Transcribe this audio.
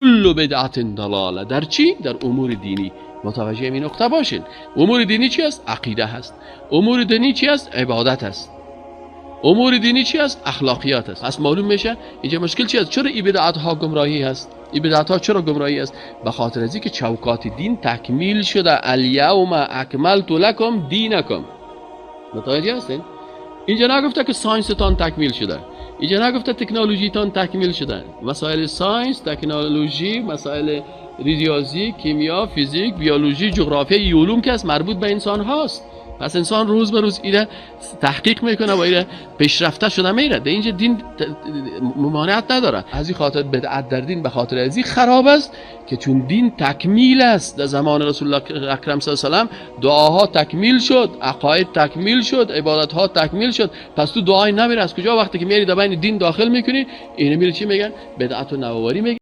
کل بدعت ضلاله. در چی؟ در امور دینی. متوجه این نقطه باشین. امور دینی چی است؟ عقیده هست. امور دینی چی است؟ عبادت است. امور دینی چی است؟ اخلاقیات است. پس معلوم میشه اینجا مشکل چی است؟ چرا این بدعت ها گمراهی هست؟ این بدعت ها چرا گمراهی است؟ به خاطر از اینکه چوکات دین تکمیل شده. الیوم اکملت لکم دینکم. متوجه هستین؟ اینجا نگفته که science تان تکمیل شده، اینجا نگفته تکنولوژی تان تکمیل شده. مسائل science، تکنولوژی، مسائل ریاضی، کیمیا، فیزیک، بیولوژی، جغرافیا، علوم که است مربوط به انسان هاست. پس انسان روز به روز ایره تحقیق میکنه و ایره پیشرفته شده میره. در اینجا دین ممانعت نداره. از این خاطر بدعت در دین به خاطر از این خراب است که چون دین تکمیل است، در زمان رسول الله اکرم صلی الله علیه و سلم دعاها تکمیل شد، عقاید تکمیل شد، عبادت ها تکمیل شد. پس تو دعای نمیره از کجا؟ وقتی که میری در بین دین داخل میکنی، اینو میره چی میگن؟ بدعت و نوآوری میگن.